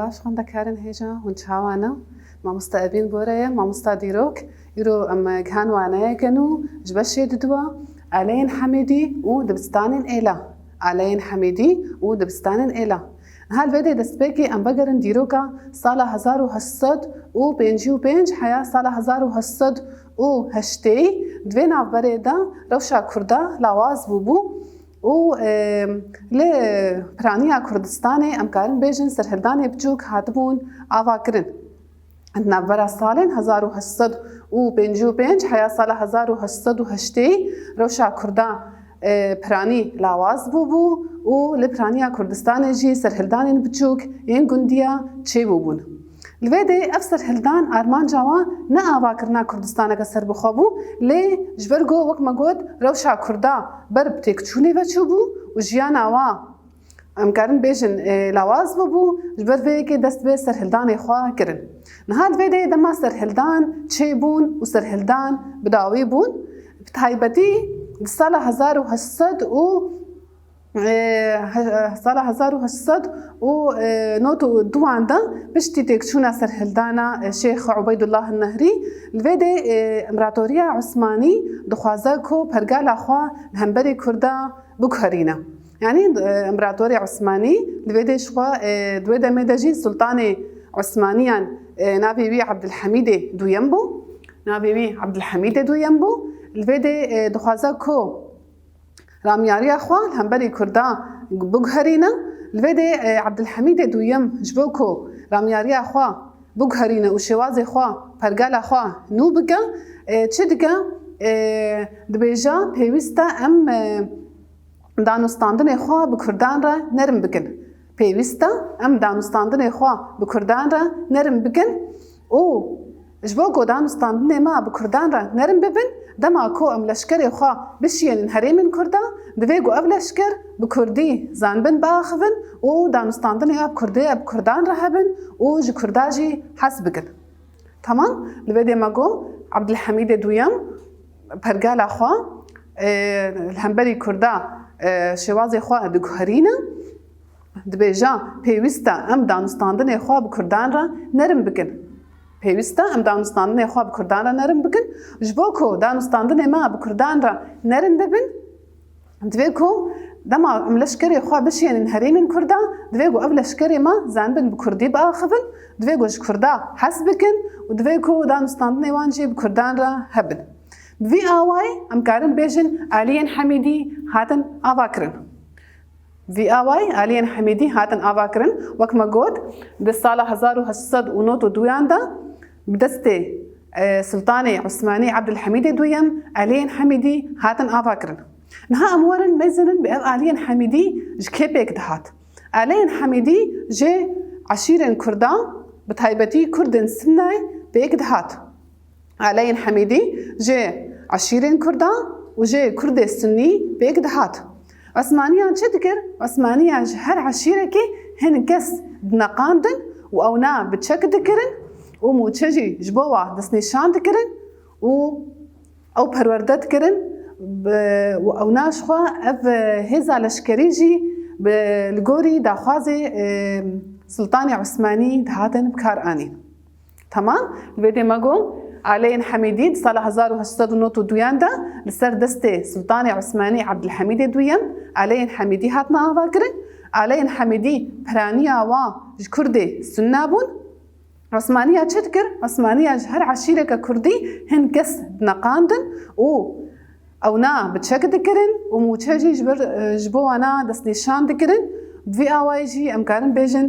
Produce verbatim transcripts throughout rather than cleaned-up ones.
Baş xwendekarên hêja, hûn çawa ne? Mamosta Ebîn Bore ye, mamosta dîrok. Îro em gihan waneyeke nû ji beşê diduwa, Aleyên Hemîdî û dibistanên êla. Aleyên Hemîdî û dibistanên êla. Niha li vê dê destpêkê em vegerin dîroka sala hezar û heşt sed û pêncî û pênc heya sala hezar û heşt sed û heştê. Di vê navberê de rewşa Kurda lawaz bûbû û, e, li piraniya Kurdistanê em karin bêjin serhildanê biçûk hatibûn avakirin. Di navbera salên hezar û heşt sed û pêncî û pênc heya sala hezar û heşt sed û heştê rewşa Kurda, e, piranî lawaz bûbû û li piraniya Kurdistanê jî serhildanên biçûk yên gundiya çêbûbûn. Li vê dê ev serhildan armanca wan ne avakirina Kurdistaneke serbixwe bû, lê ji ber ku, wek me got, rewşa Kurda ber bi têkçûnê ve çûbû û jiyana wan, em karin bêjin, e, lawaz bûbû, ji ber vê yekê dest bi serhildanê xwe kirin. Niha di vê dê dema serhildan çêbûn û serhildan bi dawî bûn, bi taybetî di sala hezar û heşt sed û, e, he-, sala hezar û heşt sed û nod û duan de piştî têkçûna serhildana, e, Şêx Ubeydullah Nehrî, li vê dê, e, Împaratoriya Osmanî dixwaze ku pergala xwe li hemberî Kurda biguherîne. Yanî, e, Împaratorê Osmanî li vê dê ji xwe, e, di wê demê de jî Sultanê Osmaniyan, e, navê wî Abdulhamîdê Duyem bû. Navê wî Abdulhamîdê Duyem bû. Li vê dê, e, dixwaze ku ramyariya xwe li hemberî Kurda biguherîne. Li vê dê, e, Abdulhamîdê Duyem ji bo ku ramyariya xwe biguherîne û şêwazê xwe, pergala xwe nû bike, e, çi dike? E, dibêje, pêwîst e em, e, danûstandinê xwe bi Kurdan re nerm bikin. Pêwîst e em danûstandinê xwe bi Kurdan re nerm bikin û ji bo ku danûstandinê me bi Kurdan re nerm bibin, dema ku em leşkerê xwe bişiyênin herêmên Kurda, divê ku ev leşker bi Kurdî zanbin biaxivin û danûstandinê ya bi Kurdê, bi Kurdan re hebin û ji Kurda jî hez bikin. Tamam, li vê dê me got, Abdulhamîdê Duyem pergala xwe, e, li hemberî Kurda, e, şêwazê xwe diguherîne, dibêje, pêwîst e em danûstandinê xwe bi Kurdan re nerm bikin. Pêwîst e em danûstandinê xwe bi Kurdan re nerm bikin. Ji bo ku danûstandinê me bi Kurdan re nerm bibin, divê ku dema em leşkerê xwe bişiyênin herêmên Kurda, divê ku ev leşkerê me zanbin bi Kurdî biaxivin, divê ku ji Kurda hez bikin û divê ku danûstandinê wan jî bi Kurdan re hebin. Bi vî awayî em karin bêjin aliyên Hemîdî hatin avakirin. Vî awayî aliyên Hemîdî hatin avakirin. Wek me got, di sala hezar û heşt sed û nod û duyan de bi destê, e, Sultanê Osmanî Abdulhamîdê Duyem aliyên Hemîdî hatin avakirin. Niha em werin mezinin bi ev aliyên Hemîdî ji kê pêk dihat. Aliyên Hemîdî ji eşîrên Kurdan, bi taybetî Kurdên Sinnayê pêk dihat. Aleyên Hemîdî ji eşîrên Kurdan û ji Kurdê Sunnî pêk dihat. Osmaniyan çi dikir? Osmaniyan ji her eşîrekê hin kes dineqandin û ewna bi çek dikirin û mûçe jî ji bo wa destnîşan dikirin û ew perwerde dikirin, bi, û ewna ji xwe ev hêza leşkerî jî bi, li gorî daxwazê, e, Sultanê Osmanî dihatin bi kar anîn. Tamam. Li vê dê me got, aleyên Hemîdî di sala hezar û heşt sed û nod û duyan de li ser destê Sultanê Osmanî Abdulhamîdê Duyem, aleyên Hemîdî hatine avakirin. Aleyên Hemîdî piraniya wan ji Kurdê Sunne bûn. Osmaniya çi dikir? Osmaniya ji her eşîreke Kurdî hin kes dineqandin û ewna bi çek dikirin û mûçe jî ji ber, e, ji bo wana destnîşan dikirin. Bi vî awayî jî em karin bêjin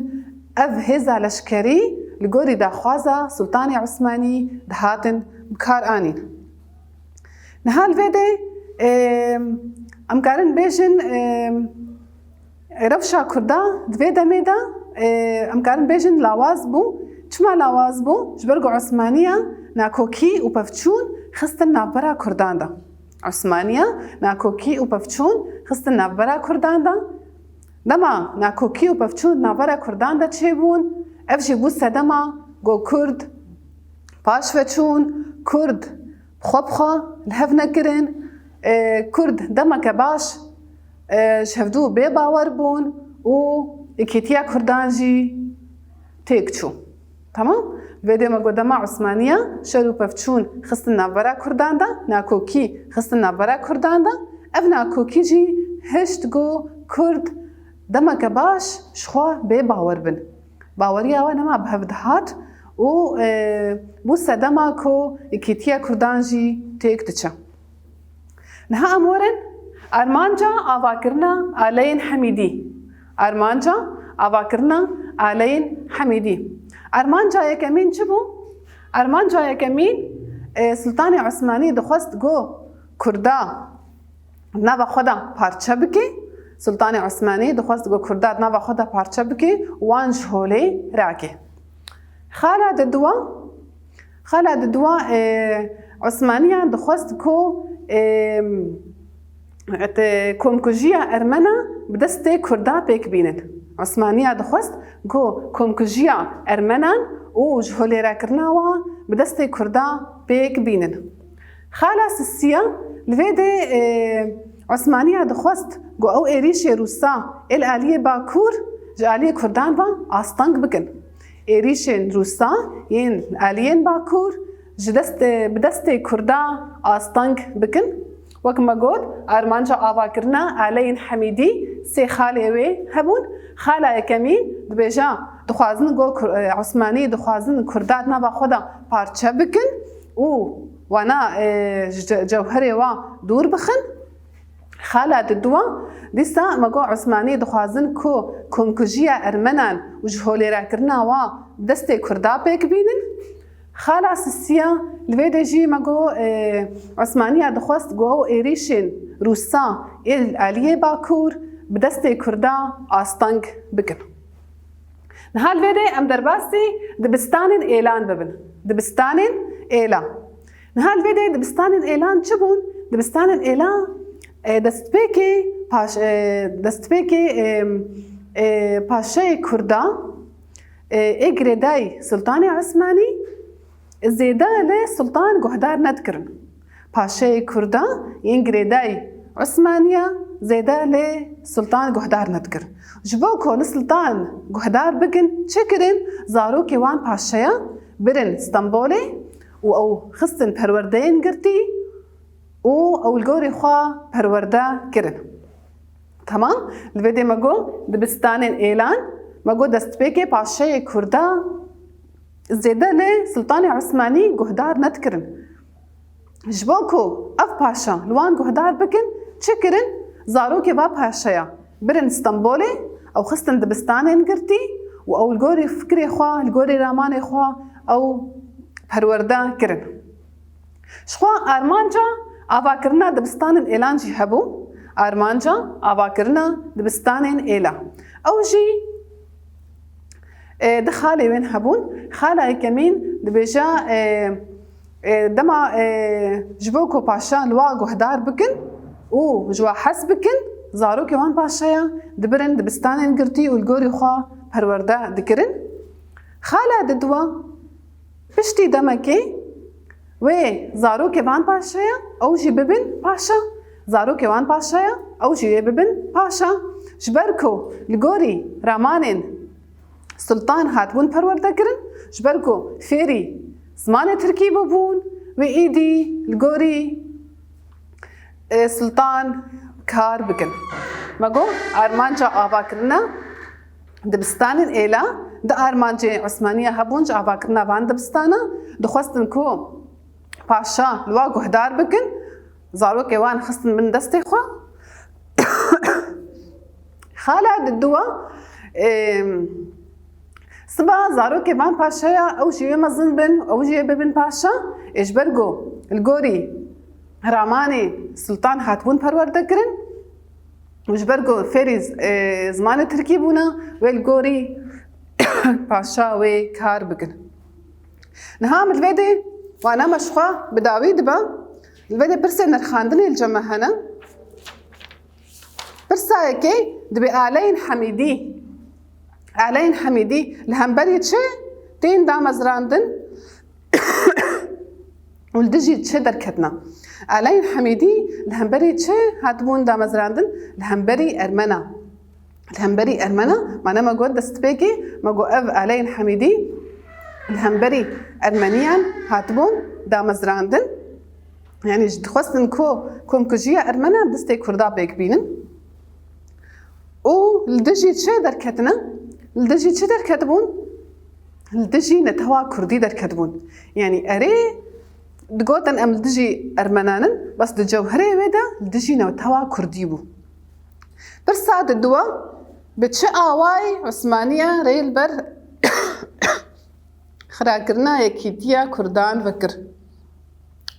ev hêza leşkerî li gorî daxwaza Sultanê Osmanî dihatin bi kar anîn. Niha li vê de, e, em karin bêjin, e, Rewşa Kurda di vê demê de, e, em karin bêjin lawaz bû. Çima lawaz bû? Ji ber ku Osmaniya nakokî û pevçûn xistin navbera Kurdan de. Osmaniya nakokî û pevçûn xistin navbera Kurdan de. Dema nakokî û pevçûn navbera Kurdan de çêbûn, ev jî bû sedema ku Kurd paş ve çûn, Kurd xwe bi xwe li hev nekirin, e, Kurd demeke baş, e, ji hevdû bê bawer bûn û yekîtiya Kurdan jî têk çû. Tamam? Vê dê me got dema Osmaniya şer û pevçûn xistin navbera Kurdan de, nakokî xistin navbera Kurdan de, ev nakokî jî hişt ku Kurd demeke baş ji xwe bê bawer bin. Baweriya we nema bi hev dihat û, e, bû sedema ku yekîtiya Kurdan jî têk diçe. Niha em werin armanca avakirina aleyên Hemîdî. Armanca avakirina aleyên Hemîdî. Armanca yekemîn çi bû? Armanca yekemîn, e, Sultanê Osmanî dixwest ku Kurda nava xwe de parçe bike. Sultanê Osmanî dixwest ku Kurda nava xwe de parçe bike, wan ji holê rake. Xala diduwa, xala diduwa, e, Osmaniya dixwest ku, e, et, komkujiya Ermena bi destê Kurda pêk bînin. Osmaniya dixwest ku komkujiya Ermenan û ji holêrakirina wan bi destê Kurda pêk bînin. Xala sisiya, li vê de, e, Osmaniya dixwest ku ew êrîşê Rûsa ê li aliyê Bakur ji aliyê Kurdan ve asteng bikin. Êrîşên Rûsa yên aliyên Bakur ji dest, e, bi destê Kurda asteng bikin. Wek me got, armanca avakirina aleyên Hemîdî sê xalê wê hebûn. Xala yekemîn dibêje, dixwazin ku Kur-, e, Osmanî dixwazin Kurda di nava xwe de parçe bikin û wana, e, ji ce-, cewherê wa dûr bixin. Xala diduwa, dîsa me got Osmanî dixwazin ku komkujiya Ermenan û ji holêrakirina wa bi destê Kurda pêk bînin. Xala sisiya, li vê de jî me got, e, Osmaniya dixwest ku ew êrîşên Rûsa ê li aliyê Bakur bi destê Kurda asteng bikin. Niha li vê de em derbasî dibistanên êlan bibin. Dibistanên êlan. Niha li vê de dibistanên êlan çi bûn? Dibistanên êlan, e, destpêkê paş-, e, destpêkê, e, e, paşayê Kurda, e, ê girêdayî Sultanê Osmanî zêde li Sultan guhdar nedikirin. Paşayê Kurda yên girêdayî Osmaniya zêde li Sultan guhdar nedikirin. Ji bo ku li Sultan guhdar bikin, çi kirin? Zarokê wan paşaya birin Stenbolê û ew xistin perwerdeyên girtî û ew li gorî xwe perwerde kirin. Tamam? Li vê dê me got dibistanên êlan, me got destpêkê paşayê Kurda zêde li Sultanê Osmanî guhdar nedikirin. Ji bo ku ev paşa li wan guhdar bikin, çi kirin? Zarokê va paşaya birin Stenbolê, ew xistin dibistanên girtî û ew li gorî fikrê xwe, li gorî ramanê xwe ew perwerde kirin. Ji xwe armanca avakirina dibistanên êlan jî hebû. Armanca avakirina dibistanên êlan. Ew jî, e, du xalê wên hebûn. Xala yekemîn dibêje, e, e, dema, e, ji bo ku paşa li wa guhdar bikin û ji wa hez bikin, zarokê wan paşaya dibirin dibistanên girtî û li gorî xwe perwerde dikirin. Xala diduwa, piştî demekê wê zarokê van paşaya, ew jî bibin paşa. Zarokê wan paşaya, ew jî wê bibin paşa. Ji ber ku li gorî ramanên Sultan hatibûn perwerde kirin, ji ber ku fêrî zimanê tirkî bûbûn, wê êdî li gorî, e, Sultan kar bikin. Me got, armanca avakirina dibistanên êla, di armancê Osmaniya hebûn ji avakirina van dibistana, dixwestin ku paşa li wa guhdar bikin, zarokê wan xistin bin destê xwe. Xala diduwa, ê, siba zarokê van paşaya, ew jî wê mezin bin, ew jî wê bibin paşa, ê, ji ber ku li gorî ramanê Sultan hatibûn perwerde kirin û ji ber ku fêrî, e, zimanê tirkî bûne, wê li gorî paşa wê kar bikin. Niha min li vê dê wana me ji xwe bi dawî dibe, li vê dê pirsê nirxandinê li cem me hene. Pirsa yekê dibê aleyên Hemîdî. Aleyên Hemîdî li hemberî çi tên damezrandin û li dijî çi derketina? Aleyên Hemîdî li hemberî çi hatibûn damezrandin? Li hemberî Ermena. Li hemberî Ermena, mane me got destpêkê, me got ev aleyên Hemîdî li hemberî Ermeniyan hatibûn damezrandin. Yanî ji dixwestin ku komkujiya Ermena bi destê Kurda pêk bînin. Û li dijî çi derketine? Li dijî çi derketibûn? Li dijî netewa Kurdî derketibûn. Yanî erê digotin em li dijî Ermenan in, bes di cewherê wê de li dijî netewa Kurdî bû. Pirsa di dua, bi çi awayî Osmaniya rê li ber xirakirina yekîtiya Kurdan vekir?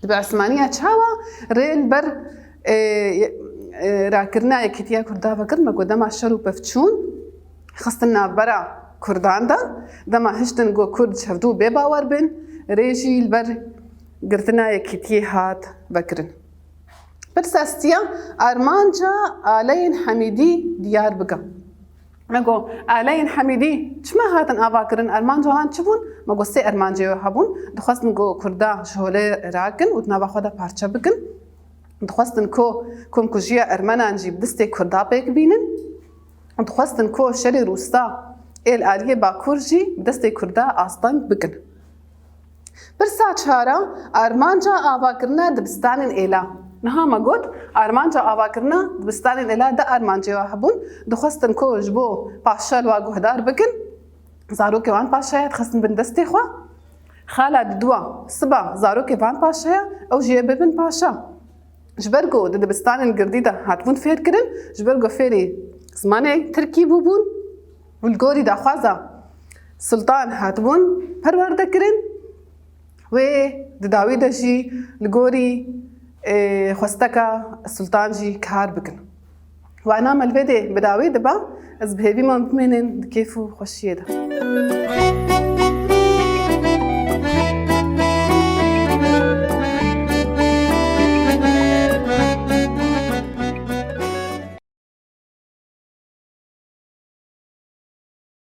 Bi Osmaniya çawa rê li ber, e, e, rakirina yekîtiya Kurda vekir? Me got dema şer û pevçûn xistin navbera Kurdan de, dema hiştin ku Kurd çevdû bê bawer bin, rê jî li ber girtina yekîtiyê hat vekirin. Pirsa setiya, armanca aleyên Hemîdî diyar bike. Me got, aleyên Hemîdî çima hatin avakirin? Armanca wan çi bûn? Me got, sê armancê wê hebûn. Dixwestin ku Kurda ji holê rakin û di nava xwe de parçe bikin. Dixwestin ku komkujiya Ermenan jî bi destê Kurda pêk bînin. Dixwestin ku şerê Rûsa ê li aliyê Bakur jî bi destê Kurda asteng bikin. Pirsa çar a, armanca avakirina dibistanên êla. Niha me got, armanca avakirina dibistanên êla du armancê wa hebûn, dixwestin ku ji bo paşa li wa guhdar bikin, zarokê wan paşaya dixistin bin destê xwe. Xala didua, siba zarokê van paşaya, ew jî ê bibin paşa. Ji ber ku di dibistanên girdî de hatibûn fêrkirin, ji ber ku fêrî zimanê tirkî bûbûn û li gorî daxwaza sultan hatibûn perwerdekirin, wê di dawî de jî li gorî, ê, xwesteka sultan jî kar bikin. Wana me li vê dê bi dawî diba, ez bi hêvî me bimênin di kêf û xweşiyê de.